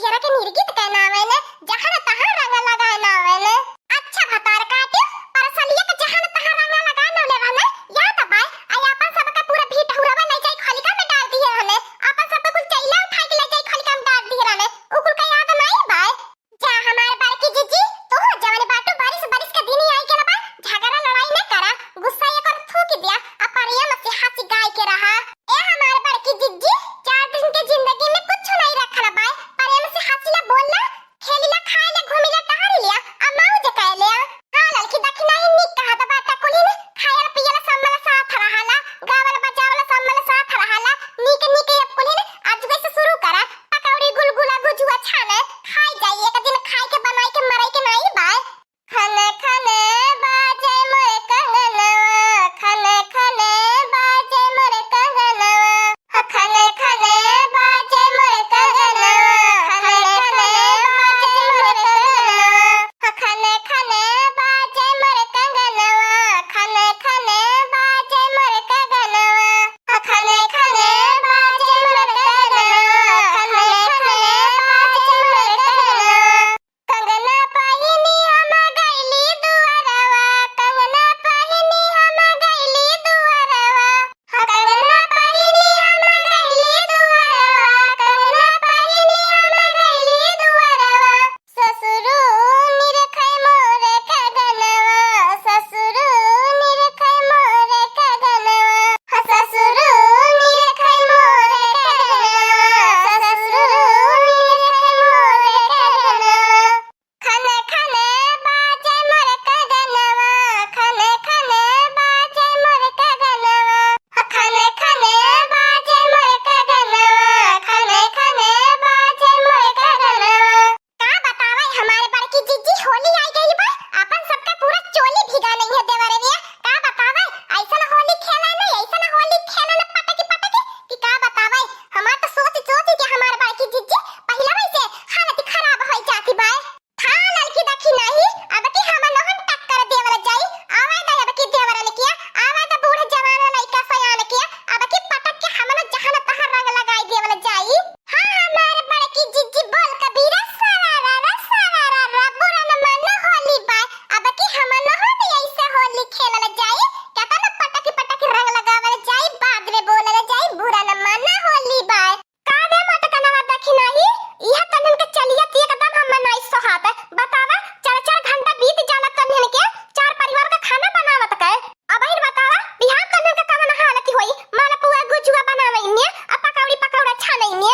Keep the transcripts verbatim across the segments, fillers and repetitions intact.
तेरा के निर्गित कहना आवे ने, जहाँ तहाँ रंग लगाए ना आवे ने। अच्छा भतार काटे, परसलिया के जहाँ तहाँ रंग लगाए ना ले रहने, याद बाय, आई आपन सबके पूरा भीट हुरवा ले जाई खलिका में डाल दिए रहने, आपन सबके कुल चैला उठाई के ले जाई खलिका में डाल दिए रहने, उ कुल का याद नहीं बाय? जा हमार बड़की जिज्जी, तू हो जवन बाटू, बारिश बारिश के दिन आई के बा, झगड़ा लड़ाई न करा, गुस्सा एक और थूक दिया, आ प्रेम से हंसी गाय के रहा। ए हमार बड़की जिज्जी, चार दिन के जिंदगी में कुछ नहीं रखल बा, प्रेम से हंसी ला, बोल ला, खेली ला, खाए ले, घूमी ला, टहरी लिया, आ मौज कर लिया। हाँ ललकी दखिनाही, निक कहा तो बाटा कुली ने, खायल पियल सम्मल साथ रहाला, गावल बजावल सम्मल साथ रहाला, निक निक अब कुली ने, आज से शुरू करा, पकौड़ी, गुलगुला, गुजुआ छाने, खाई जाई, एक दिन खाई के बनाई के मरई के नाई बाय। खने खने बाजे मोर कंगनवा, खने खने बाजे मोर कंगनवा, खने खने बाजे मोर कंगनवा, खने खने बाजे मोर कंगनवा, खने खने बाजे मोर कंगनवा, खने खने बाजे मोर कंगनवा, खने खने बाजे मोर कंगनवा, खने खने बाजे मोर कंगनवा। कंगना पहिनी हम गइली दुअरवा, कंगना पहिनी हम गइली दुअरवा। हाँ, कंगना पहिनी हम गइली दुअरवा, कंगना पहिनी हम गइली दुअरवा। ससुरू निरखै मोर कंगनवा, ससुरू निरखै मोर कंगनवा। ससुरू निरखै मोर कंगनवा, ससुरू निरखै मोर कंगनवा। खने खने बाजे मोर कंगनवा, खने खने बाजे मोर कंगनवा। खने खने बाजे मोर कंगनवा, खने खने बाजे मोर कंगनवा। का बतावे हमारे बड़की जिज्जी, होली आई गई बा, अपन सबका पूरा चोली भिगा नहीं है देवरनिया। का बतावे, ऐसन होली खेला न, ऐसन होली खेला न पटकी पटकी कि का बतावे। हमार तो सोच सोच के हमारे बड़की जिज्जी पहिलवे से हालत खराब हो जाती बाय। हाँ ललकी दखिनाही, अब की हम नोहन टक्कर देवल जाई। आवे द अब की देवरन किया, आवे द बूढ़ जवान लइका सयान किया, अब की पटक के हमनो जहान तहां रंग लगाई देवल जाई। हाँ, हमार बड़की जिज्जी बोल कबीरा, सारा रा रा, सारा रा रा, बुरा न मानो होली बाय। अब की हमनो हो भी ऐसे होली खेलल जाई, केतना पटक पटक रंग लगावल जाई, बाद में बोलल जाई, बुरा न मानो होली बाय। का रे मोटकनवा दखिनाही, इह तन्हन के चलिया ती एकदम हम नाई सोहात। बतावा, चार चार घंटा बीत जाला तन्हन के, चार परिवार का खाना बनावत के। अब ही बतावा, बिहान कन्हन का कवन हालत होई? मालपुआ गुजुआ बनावे इन्ने, आ पकौड़ी पकौड़ा छाने इन्ने।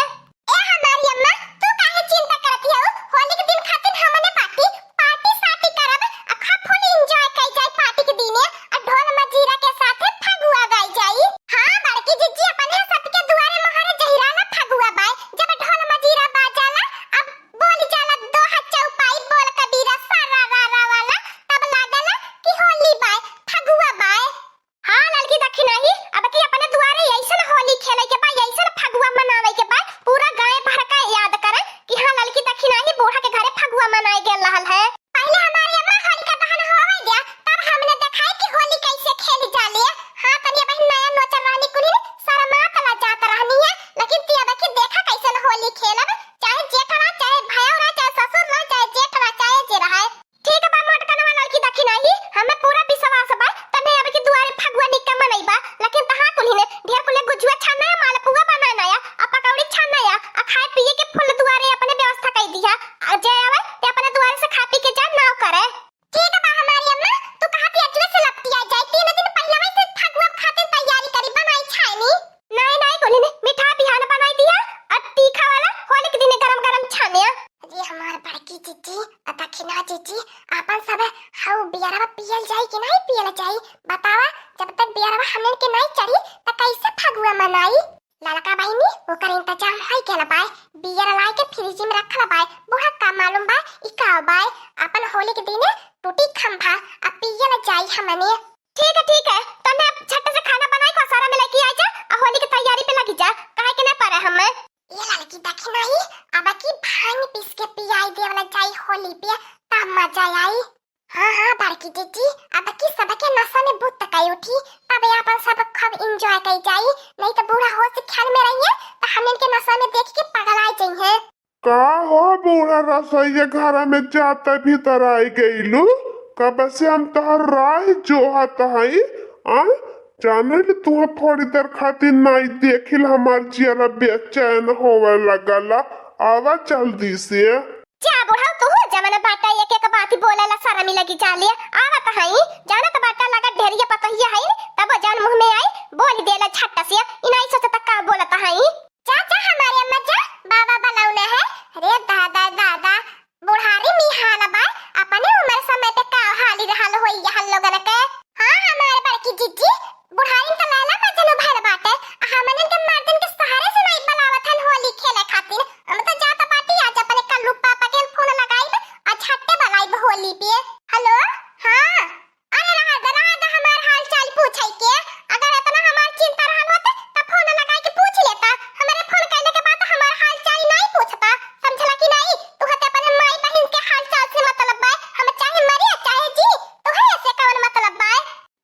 ए हमारी अम्मा, तू काहे चिंता करत हऊ? होली के दिन खातिर हमने पार्टी, पार्टी सार्टी करब, आ खूब फुल एंजॉय कई जाई पार्टी के दिने, आ ढोल मजीरा के साथे फगुआ गाई जाई। हाँ बड़की जिज्जी, अपने सबके दुआरे मोहरे जहिराला फगुआ बाय, जब ढोल मजीरा बाजाला, अब बोल जाला दोहा चौपाई, बोल कबीरा सारा रा रा वाला, तब लागला कि होली बाय, फगुआ बाय। हाँ ललकी दखिनाही, अब की अपने दुआरे ऐसन होली खेले के बा, ऐसन फगुआ मनावे के बा, पूरा गाय भर का याद करे कि हाँ ललकी दखिनाही बूढ़ा के घरे फगुआ मनाए गेल रहल है। पहले हमारी अम्मा होलिका दहन होवे द्या, तब हमने देखाई कि होली कैसे खेली जाली। हाँ तनी बहिन नया नोचर रहनी कुली शर्मात ला जात रहनी है, लेकिन ती अब की देखा कैसन होली खेलब, चाहे जेठ रहा, चाहे भयव रहा, चाहे ससुर रहा, चाहे जेठ रहा, चाहे जे रहा। ठीक बा मोटकनवा ललकी दखिनाही, हमें पूरा विश्वास बा, तने अब की दुआरे फगुआ निक्का मनई बा, लेकिन तहाँ कुल्ही ने ढेर कुले गुजुआ छाना या, मालपुआ बनाना या, आ पकौड़ी छाना या, आ खाए पिए के फुल दुआरे अपने व्यवस्था कई दिया। आ जे आवे, ते अपने दुआरे से खा पी के जा, नाव करे। ठीक बा हमारी अम्मा, तू कहा थी अजुए से लपटिया जाए, तीन दिन पहले से फगुआ खातिर तैयारी करी, बनाई छानी। नहीं, नहीं, कुल्ही ने मीठा बिहान बनाई दिया, और तीखा वाला होली के दिने गरम गरम छानिया। अरे हमार बड़की जिज्जी, आ दखिना जिज्जी, आपन सब हऊ बियरवा पियल जाई कि नहीं पियल जाई? बतावा, जब तक बियरवा हमन के नहीं चढ़ी, त कैसे फगुआ मनाई? ललका बहिनी, ओकर इंतजाम होई गेल बाय। बियर लाए के फ्रिज में रखल बाय। बूढ़ा का मालूम बा, ई का बाय? आपन होली के दिने टूटी खंभा, आ पियल जाई हमने। ठीक है, ठीक है, तन्ने अब झट से खाना बनाई, कोसारा में लेके आ जा, आ होली के तैयारी पे लगी जा, काहे के ना पारे हमें। ये ललकी दखिनाही, अब की भांग पीस के पियाई देवल जाई होली पे, तब मजा आई। हाँ, हाँ, बड़की जिज्जी, अब की सबके नशा में बुत कई उठी, तब आपन सब खूब एंजॉय कई जाई, नहीं तो बूढ़ा होश ख्याल में रहिए, तो हमन के नशा में देख के पगला जाइए। का हो बूढ़ा रसोइया, घरा में जाता भीतर आई गईलू? कब से हम तोहर राह जोहत हई। आ, जाने ले तुहा थोड़ी देर खातिर नाई देखिल, हमार जियरा बेचैन होवे लगला। आवा जल्दी से। जा बुढ़ऊ, तू जवन बाटा एक एक बात बोलेला, शरमी लगी जाले। आवत हई, जानत बाटा लगा ढेरिया पतोहिया हई, तब जवन मुँह में आई बोल देला झट से। इनाई सोचता का बोलत हई। जा, जा हमारे अम्मा जा, बाबा बुलाउना है। अरे दादा, दादा, बुढ़ारी में हाल बा, अपने उम्र समय पे का हाली रहल होई यहन लोगन के। हाँ, हमारे बड़की जिज्जी, बुढ़ारी में तो लैला मजनू भइल बाटे, आ हमनन के मर्दन के सहारे से नाई बुलावत हन होली खेले खातिर। हम तो जात बाटी आज अपने कल्लू पापा के फोन लगाइब, आ झट्टे बुलाइब होली पे। हेलो, हाँ, अरे रहा द, रहा द हमार हाल चाल पूछे के। अगर इतना हमार चिंता रहल होत, त फोन लगाई के पूछ लेता। हमरे फोन कइले के बाद हमार हाल चाल नाई पूछता, समझला कि नाई? तुहते अपने माई बहिन के हाल चाल से मतलब बा, हम चाहे मरी आ चाहे जी, तुहे से कवन मतलब बा?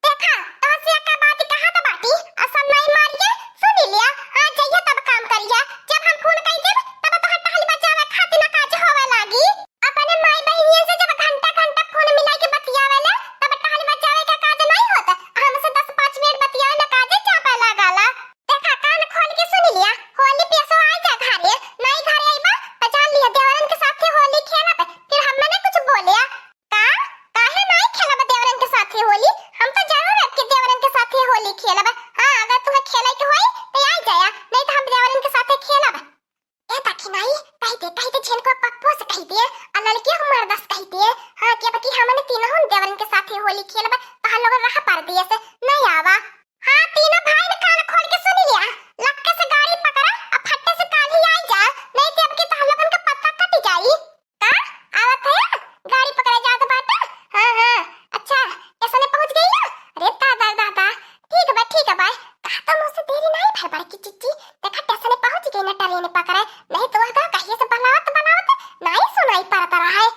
देखा, तोहसे का बात कहत बाटी, असन नाई मारिया, सुनी लिया, हाँ जइया तब काम करिया, जब हम फोन कई देब, तब तोहर टहल बचावे खातिर ना काज होवे लागी। अपने माई बहिनियन से जब घंटा घंटा फोन मिलाई के बतियावेले, तब टहल बचावे का काज नाई होत। हमसे दस पाँच मिनट बतियावे में काजे चापे लागला। देखा, कान खोल के सुन लिया, होली पे सो आई जा घरे, नाई घरे आईबा, त जान लिया देवरन के साथे होली खेलब, फिर हम मने कुछ बोलिया। का? काहे नाई खेलब देवरन के साथे होली? हम तो जरूर अब के देवरन के साथे होली खेलब। हाँ, अगर तुम्हें खेले के होई, तो आई जाया, नहीं तो हम देवरन के साथे खेलब। ए दखिनाई, कहि दे, कहि दे, झिनको पप्पो से कहि दे, आ ललकियो के मर्दा से कहि दे, हाँ, कि अब की हमने तीनों देवरन के साथे होली खेलब, तोहर लोगन रहा परदेस, नहीं आवा। हाँ, तीनों भाई ने कान खोल के सुन लिया, लक्के से गाड़ी पकड़ा, आ फट्टे से काल ही आई जा, नहीं तो अब की तोहर लोगन का पत्ता कट जाई। का? आवत है? गाड़ी पकड़े जात बाटे? हाँ, हाँ, अच्छा, ऐसने पहुँच गई ना? अरे दादा, दादा, ठीक बा, ठीक बा, कहा तो मुझसे देरी नहीं भर बड़की जिज्जी, देखा कैसे पहुँच गई ना ट्रेन पकड़े, नहीं तो वह कहिए से बनावत बनावत नहीं सुनाई पड़त रहा है।